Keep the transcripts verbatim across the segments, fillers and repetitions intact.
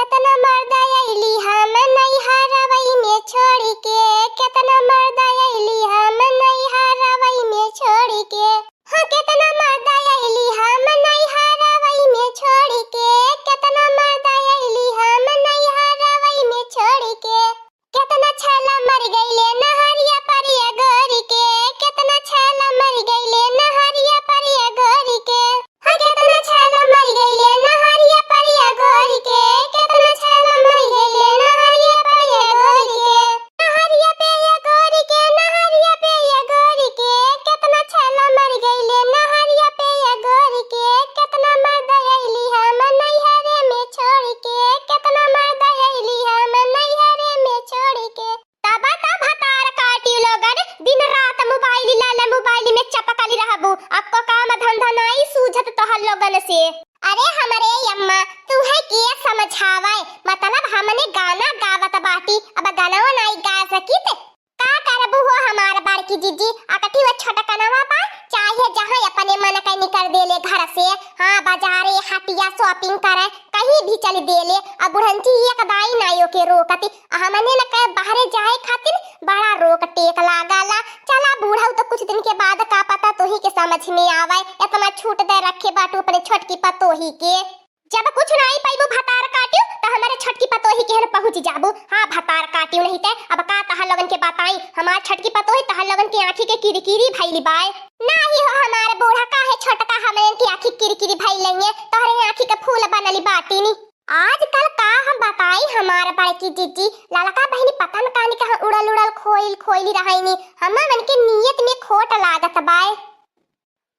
केतना मर्दा अइली हम नैहरवई में छोड़ि के, केतना मर्दा अइली हम नैहरवई में छोड़ि के। हाँ, केतना मर्दा अइली हम नैहरवई में छोड़ि के, केतना मर्दा अइली हम नैहरवई में छोड़ि के। केतना छैला मरि गइले नहरिया परिया गोरि के, केतना छैला मरि गइले नहरिया परिया गोरि के। हाँ, केतना छैला मरि गइले नहरिया परिया गोरि के, केतना छैला मरि गइले नहरिया परिया गोरि के। नहरिया पे ये गोरि के, नहरिया पे ये गोरि के, केतना छैला मरि गइले नहरिया पे ये गोरि के, केतना मर्दा अइली हम नैहरे में छोड़ि के, केतना मर्दा अइली हम नैहरे में छोड़ि के। तबा त भतार काटी लोगन, दिन रात मोबाइल लाला मोबाइल में चपकली रहबू, अक्को काम धंधा नाई सूझत तोहर लोगन से। अरे हमरे अम्मा, तुहे के समझावे, मतलब हमने गाना गावत बाटी, अब गाना नाई गा सकित। का करबू हो हमार बड़की जीजी, अकठी वो छोटकनवा बा, चाहे जहाँ अपने मन कइनी कर देले घर से, हाँ, बाजारे, हटिया, shopping करे, कहीं भी चलि देले। अब बुढ़ंची एक दाई नाई ओके रोकती, आ हमने न कहे बाहरे जाए खातिर बड़ा रोक टेक लागला। चला बूढ़ऊ, तो कुछ दिन के बाद का पता तोही के समझ में आवे, एतना छूट दे रखे बाटू अपने छोटकी पतोही के। जब कुछ नाई पइबू भतार काटियो, त हमरे छोटकी पतोही के हन पहुँच जाबू। हाँ, भतार काटियो नहीं ते, अब का तहार लोगन के बताई, हमार छोटकी पतोही तहार लोगन के आँखी के किरकिरी भइली बाय। नाही हो हमार बूढ़ा, काहे छोटका हमरे के आँखी किरकिरी भइल है, तोहरे आँखी के फूल बनली बाटिनी। आजकल का हम बताई हमार बड़की जीजी, ललका बहिनी पता न कानी कहाँ उड़ल उड़ल खोइल खोइली रहइनी, हमन के नियत में खोट लागत बाय।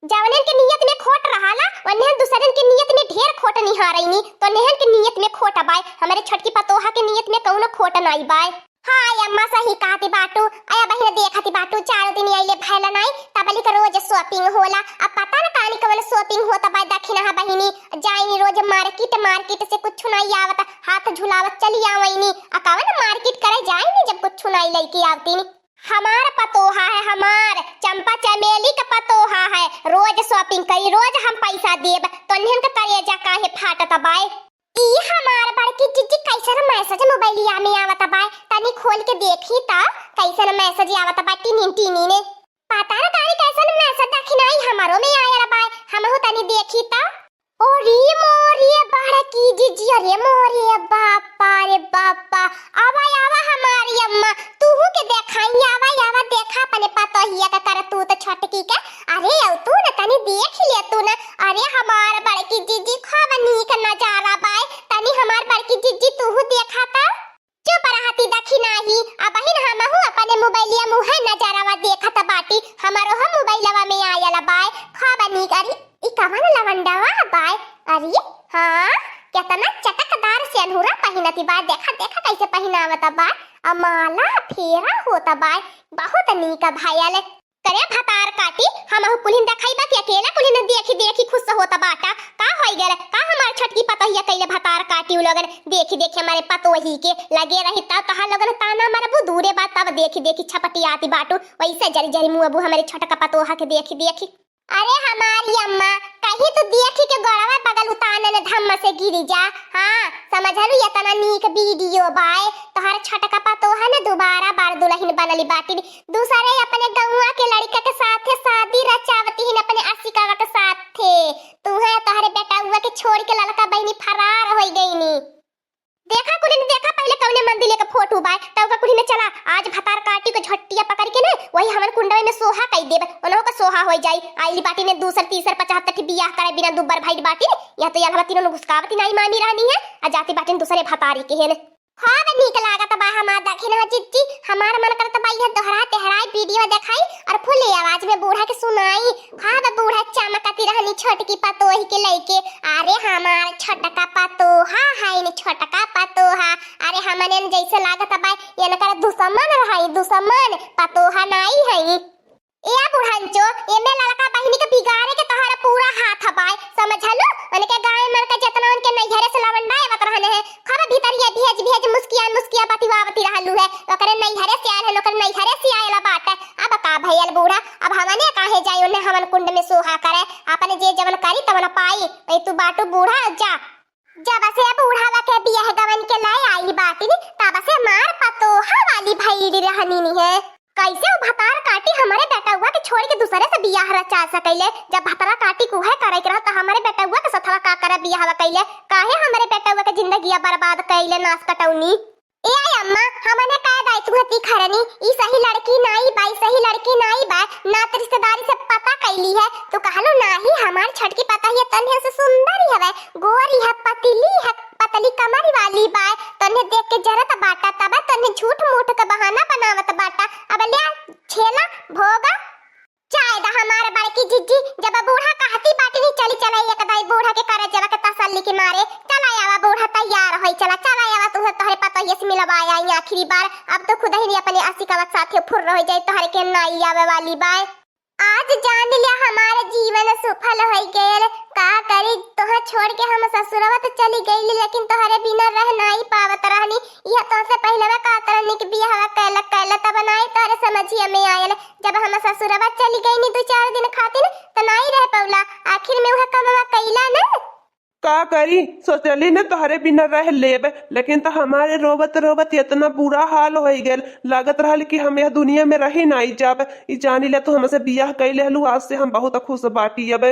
जवनन के नियत में खोट रहाला, वन्हन दूसरन के नियत में ढेर खोट निहारइनी, तो नेहन के नियत में खोट बाय, हमरे छोटकी पतोहा के नियत में कउनो खोट नाई बाय। हाँ अम्मा, सही कहती बाटू। अया बहिन देखती बाटू, चारों दिन अइले भैला नाई, तबलिक रोज shopping होला। अब पता न कानी कवन shopping होत बाय दखिनहा बहिनी, जाइनी रोज market, market से कुछ नाई आवत, हाथ झुलावत चली आवइनी। आ कवन market करे जाइनी जब कुछ नाई लइके आवतीनी। हमार पतोहा है, हमार चंपा चमेली का पतोहा है, रोज shopping करी, रोज हम पैसा देब, तो निहन का करेजा काहे फाटत बाय? ई हमार बड़की जीजी, कैसन message मोबाइलिया में आवत बाय, तनी खोल के देखी त कैसन message आवत बा टीनिन टीनिन। पता न तारी कैसन message दखिनाई हमरो में आयल बाय, हमहू तनी देखी त। अरे मोरे बड़की जीजी, अरे मोरे बापा रे बापा, आवा आवा हमारी अम्मा, तूहू के देखाई, आवा आवा देखा अपने पतोहिया का करतूत छोटकी के। अरे अउ तू न तनी देख ले तू न, अरे हमार बड़की जीजी खूब नीक नजारा बाय, तनी हमार बड़की जीजी तूहू देखा त। चुप रहती दखिनाही, अबहिन हमहू अपने मोबाइलिया मुहे नजरवा देखत बाटी, हमरो हम मोबाइलवा में आयल बाय, खूब नीक। अरे ई कवन लवंडवा बाय? अरे हाँ, केतना चटकदार सेनुरा पहिनती बाय, देखा देखा कैसे पहिनावत बाय, आ माला फेरा होत बाय, बहुत नीक भयल। करे भतार काटी, हमहू कुलिन देखइबा कि अकेला कुलिन देखी देखी खुश होत बाटा। का होई गल? का हमार छोटकी पतोहिया कइले भतार काटी उ लोगन? देखी देखी हमरे पतोही के लगे रही तब तहार लोगन ताना मरबू, दूरे बा तब देखी देखी छपटियाती बाटू। वैसे जरी जरी मुँहबू हमरे छोटका पतोहा के देखी देखी। अरे हमारी अम्मा, कहीं तू देखी के गोड़वा बगल उतानन धम्म से गिरी जा। हाँ, समझलू, एतना नीक video बाय। तोहर छोटका पतोहा न दोबारा बार दुलहिन बनली बाटिन। दूसरे अपने गौवा के लड़िका के साथे शादी रचावती हिन अपने आशिकवा के साथे। तुहे तोहरे बेटउआ के छोड़ि के ललका बहिनी फरार होइ गइनी। देखा कुलिन, देखा पहिले कउने मंदिर के फोटो बाय, तब का कुलिन चला, आज भतार काटी के झटिया पकड़ि के न, वही हमन कुंडवे में सोहा कइ देब, उनहु का सोहा होइ जाई। आइली बाटिन दूसर, तीसर, पचहत्तर के बियाह करे बिना दुब्बर भइल बाटिन, या तो याल हवा तीनों घुसकावती नाई मामी रहनी है, आ जाती बाटिन दूसरे भतारी के हेन। खूब नीक लागत बा हमार दखिनहा जीजी, हमार मन करत बा इहे दोहरा तेहराई video देखाई और फुल आवाज में बूढ़ा के सुनाई। खूब बूढ़ा चमकती रहनी छोटकी पतोही के लइके। अरे हमार छोटका पतोहा है न, छोटका पतोहा। अरे हमने न जैसे लागत बा, इनकर दुश्मन रही, दुश्मन, पतोहा नाई है। ए बुढ़ंचो, एमे ललका बहिनी के बिगाड़े के तोहरा पूरा हाथ बाय, समझलू? उनके गाय मन के जितना उनके नैहरे से लवंडा आवत रहने हैं, खूब भीतरिया भेज भेज मुस्किया मुस्किया बतिवावती रहलू है। ओकरे नैहरे से आयल है, ओकरे नैहरे से आयल बाटे। अब का भयल बूढ़ा, अब हमने काहे जाई उन्हें हवन कुंड में सोहा करे? अपने जे जवन करी तवन पाई। ए तू बाटू बूढ़ा, जा। जब से बुढ़ावा के बियाह गवन है। कैसे उ भतार काटी हमरे बेटउआ के छोड़ के दूसरे से बियाह रचा सकैले? जब भतार काटी के उहे करे के रहा, त हमरे बेटउआ के सथवा का करे बियाहवा कैले? काहे हमरे बेटउआ के जिंदगिया बर्बाद कैले, नास कटौनी? ए अम्मा, हमने कह दाई तुहती खरनी, ई सही लड़की नाई बा, ई सही लड़की नाई बा, नात रिश्तेदारी से पता कैली है। तू कहलू नाही, हमार छोटकी पतोहिया तन्हे से सुंदर ही हवे, गोरी है, पतली है, पतली कमर वाली बा, तन्हे देख के जरत बाटा, तब तन्हे झूठ मूठ के बहाना बनावत बाटा। अब ले आ, छेला, भोगा, चाहे दा हमार बड़की जिज्जी, जब बूढ़ा कहती बाटी नहीं चली चलाई एक दाई बूढ़ा के करे जब के तसल्ली के मारे, चला आवा बूढ़ा तैयार होई, चला, चला आवा तू तोहरे पतोहिया से मिलवा आई आखिरी बार। अब तो खुद ही नहीं अपने आशिकावत साथे फुर रह जाए, तोहरे के नाई आवे वाली बाय। आज जान लिया हमार जीवन सुफल होई गयल। का करी, तोहर छोड़ के हम ससुरवा तो चली गईली, लेकिन तोहरे बिना रह नाई पावत रहनी। यह तोहसे पहलवा कहत रहनी कि बियाहवा कैला, कैला, तब नाई तोहरे समझिया में आयल। जब हम ससुरवा चली गईनी दो चार दिन खातिर, त नाई रह पौला। आखिर में वह कमवा कैला न। का करी, सोचली न तोहरे बिना रह लेब, लेकिन त हमारे रोवत रोवत इतना बुरा हाल होई गयल, लागत रहल कि हम यह दुनिया में रही नाई जाब। ई जानी ले, तू हमसे बियाह कई लेहलू, आज से हम बहुत खुश बाटी अब।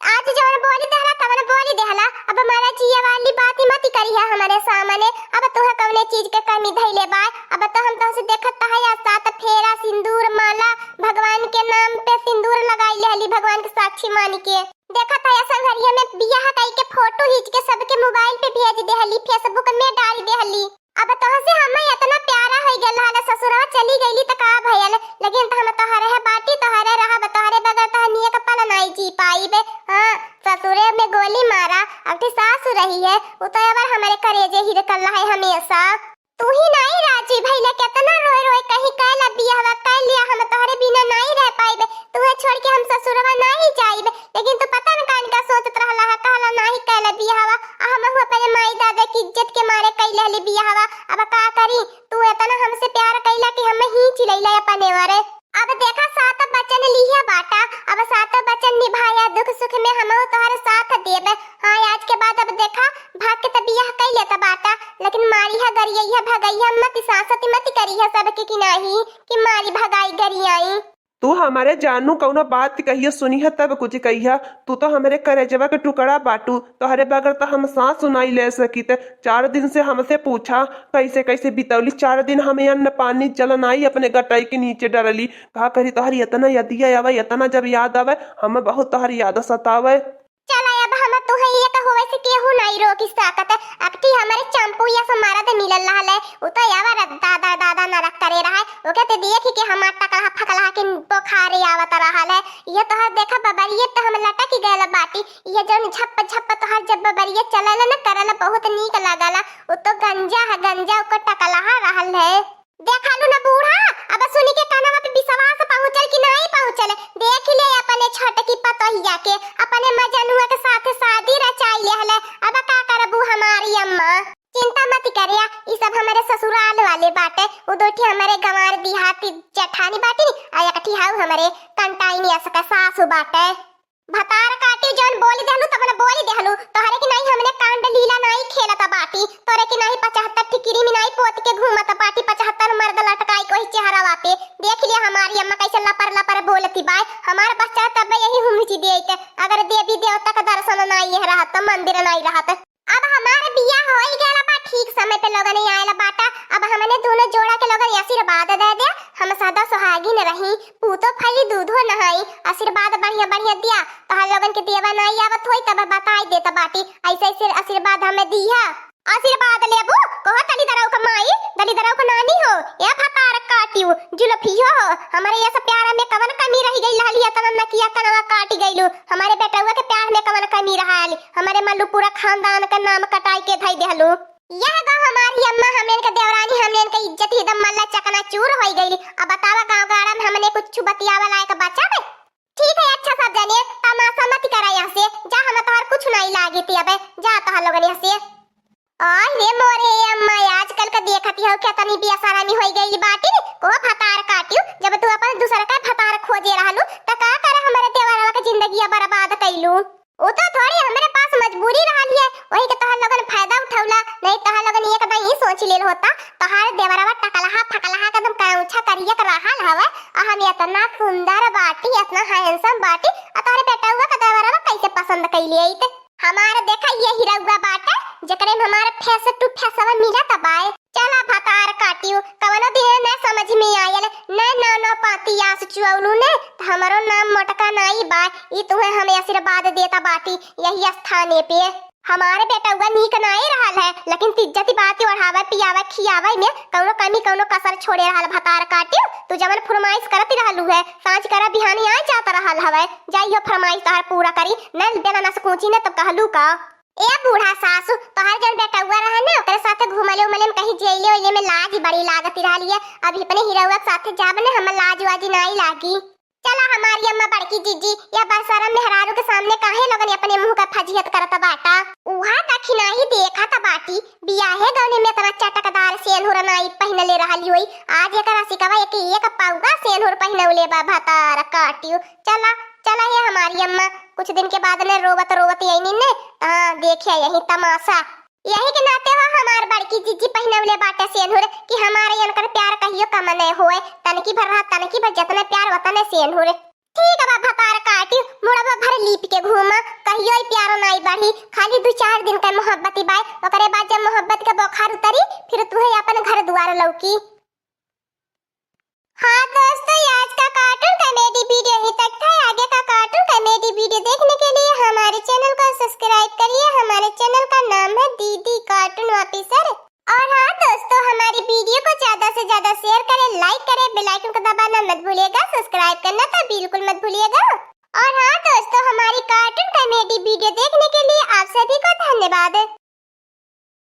आज जवन बोली देहला, तवन बोली देहला, अब हमारा जिया वाली बात ही मत करिहा हमारे सामने। अब तोहे कवने चीज के कमी धइले बा? अब तो हम तोहसे देखत त है, आज सात फेरा, सिंदूर, माला, भगवान के नाम पे सिंदूर लगाई लेहली, भगवान के साक्षी मान के। देखत है, संघरिया में बियाह कई के फोटो खींच के सबके मोबाइल पे भेज देहली, Facebook में डाल देहली। अब तोहसे हम इतना प्यारा होई गल रहल, ससुरवा चली गईली त का भयल, लेकिन त हम तोहरे है बाटी, तोहरे रहब, तोहरे बगैर त हम एक पल नाई जी पाइबे। हाँ, ससुरे में गोली मारा, अब ठी सासु रही है, उ तो अबर हमारे करेजे ही रखल है हमेशा। तू ही नाई राजी भइला, केतना रोए रोए कही, "कैला बियाहवा, कैल लिया, हम तोहरे बिना नाई रह पाइबे, तुहे छोड़ के हम ससुरवा नाई जाइबे।" लेकिन तू पता न कान का सोचत रहला है, कहला नाई कैला बियाहवा, आ हमहू अपने माई दादा की इज्जत के मारे कैले हली बियाहवा। अब का करी, तू इतना हमसे प्यार कैला कि हम ही चिलैला अपने वरे। अब देखा, सात बचन लिहे बाटा, अब सात बचन निभाया, दुख सुख में हमहू तोहरे साथ देबे। हाँ, आज के बाद अब देखा, भाग के त बियाह कई लेत बाटा, लेकिन मारिहा, गरियइहा, भगइहा मत, सासत मत करिहा सबके कि नाही कि मारी भगाई गरियाई। तू हमरे जानू कउनो बात कहिया सुनिहा तब कुछ कहिया, तू तो हमरे करेजवा के टुकड़ा बाटू, तोहरे बगैर तो हम सांस नाई ले सकित। चार दिन से हमसे पूछा कैसे कैसे बितौली, चार दिन हमें अन्न पानी जल नाई अपने गटाई के नीचे डरली। का करी तोहरी इतना यदिया आवे, इतना जब याद आवे, हम बहुत तोहरी याद सतावे। चला, अब हम तुहे एक होवे से केहू नाई रोकी सकत। अकठी हमरे चंपू या से मरद मिलल रहले, उ तो यावा र-, दादा, दादा नरक करे रहे। ओके ते देख के हमार टकलहा फकलहा के बोखारे आवत रहल है। ये तोहर देखा बबरिये तो हम लटक गयल बाटी। ये जौन झप झप तोहर जब बबरिये चलल न करल बहुत नीक लागल। उ तो गंजा है, गंजा ओकर टकलहा रहल है। देखलू न बूढ़ा, अब सुनी के कानवा पे विश्वास पहुँचल कि नाई पहुँचल। देख ले अपने छोटकी पतोहिया के, अपने मजनुआ के साथ शादी रचाई लेहले। अब का करबू हमारी अम्मा? चिंता मत करिया, ई सब हमरे ससुराल वाले बाटे। उ दो ठे हमरे गंवार देहाती जेठानी बाटी, आ एक ठे हाउ हमरे कंटाइनी असका सासु बाटे। भतार काटी जौन बोली देहलू, तब न बोली देहलू। तोहरे की नाई हमने कांड लीला नाई खेलत बाटी, तोरे की नाई पचहत्तर ठिकिरी में नाई पोत के घूमत बाटी, पचहत्तर मर्द लटकाई कोई चेहरावा पे। देख लिया हमारी अम्मा कैसे लपर लपर बोलती बाय। हमार बच्चा तब यही हुमची देत, अगर देवी देवता का दर्शन नाई यह रहत, मंदिर नाई रहत। अब हमार बियाह होई गयल बा, ठीक समय पे लोगन आयल बाटा। अब हमने दोनों जोड़ा के लोगन आशीर्वाद दे दे, हम सदा सुहागिन रही, पूतो फली दूधो नहाई। आशीर्वाद बढ़िया बढ़िया दिया, तोहर लोगन के देवा नाई आवत होई तब बताई देत बाटी, ऐसे ऐसे आशीर्वाद हमें दिया। आशीर्वाद लेबू? कहो दलिदरऊ का माई, दलिदरऊ का नानी हो, या भतार काटियो, जुलफियो हो, हमारे ये सब प्यारा में कवन कमी रह गई, लहली इतना नकिया कनवा काटी गईलू, हमारे बेटउआ के प्यार में कवन कमी रहा, हमारे मल्लू पूरा खानदान का नाम कटाई के धई देहलू। यह गो हमारी अम्मा, हमने इनका देवरानी, हमने इनका इज्जत ही दम मल्ला चकनाचूर होई गईली। अब बतावा गाँव गाड़ा में हमने कुछ बतियावा लायक बचा बे? ठीक है, अच्छा सब जने तमाशा मत करा यहाँ से, जा हम तोहर कुछ नहीं लागी थी अबे, जा तोहर लोगन यहाँ से। आय रे मोरे अम्मा, आजकल का देखती हो क्या तनी बेशरमी होई गई बाटी, को भतार काटियो, जब तू अपन दूसर का भतार खोजे रहलू, त का करे हमारे देवरवा के जिंदगिया बर्बाद कइलू? उ तो थोड़ी हमरे पास मजबूरी रहल है, वही के तोहर लोगन फायदा उठौला, नहीं तोहर लोगन एक दाईं ही सोच लेल होता। तोहर देवरवा टकलहा फकलहा के एकदम काउछा करिया के रहल हवे, और हम इतना सुंदर बाटी, इतना handsome बाटी, और तोहरे बेटउआ के देवरवा कैसे पसंद कैले अइत? हमार देखा ये हिरउआ बाटे, जेकरे में हमार face to face मिलत बाय। चला भतार काटियो, कवनो दिन न समझ में आयल, न नौ नौ पाती आस चुअलू ने, त हमरो नाम मोटका नाई बा। ई तुहे हमें आशीर्वाद देता बाटी यही स्थाने पे। हमारे बेटउआ नीक नाई रहल है, लेकिन तिज्जती बाती ओढ़ावे, पियावे, खियावे में कौनो कमी, कौनो कसर छोड़े रहल भतार काटियो। तू जवन फरमाइश करत रहलू है, सांझ करा बिहानी आ जात रहल हवे, जाइयो फरमाइश तोहर पूरा करी, न देना न सकूची न तो कहलू का। ए बूढ़ा सासु, तोहर जौन बेटउआ रहे ने, ओकरे साथे घूमले उमले में कहीं जेले ओले में लाज बड़ी लागत रहली है। अब अपने हिरउआ के साथे जाब ने, हमर लाज वाज नाई लागी। चला हमारी अम्मा बड़की जीजी, या बेशरम मेहरारू के सामने काहे लोगन अपने मुंह का फजीहत करत बाटा? उहा दखिनाही देखत बाटी, बियाहे गौने में इतना चटकदार सेनुर नाई पहिनले रहली होई, आज एकर आशिकवा एक एक पौगा सेनुर पहिनौले बा भतार काटियो। चला, चला ये हमारी अम्मा, कुछ दिन के बाद ने रोवत रोवत अइनी ने, हाँ, देखिया यही तमाशा। यही के नाते हो हमार बड़की जीजी पहिनौले बाटे सेनुर कि हमारे इनकर प्यार कहियो कम नहीं होए, तनकी भर रहा, तनकी भर जतने प्यार वतने सेनुर। ठीक बा भतार काटी, मुड़वा भर लीप के घूमा, कहियो ई प्यारो नाई बढ़ी, खाली दू चार दिन का मोहब्बती बाय, ओकरे बाद जब मोहब्बत के बोखार उतरी, फिर तुहे अपन घर दुआर लौकी। हाँ दोस्तों, ये आज का cartoon comedy video ही तक था। आगे का cartoon comedy video देखने के लिए हमारे channel को subscribe करिए। हमारे channel का नाम है दीदी Cartoon Officer।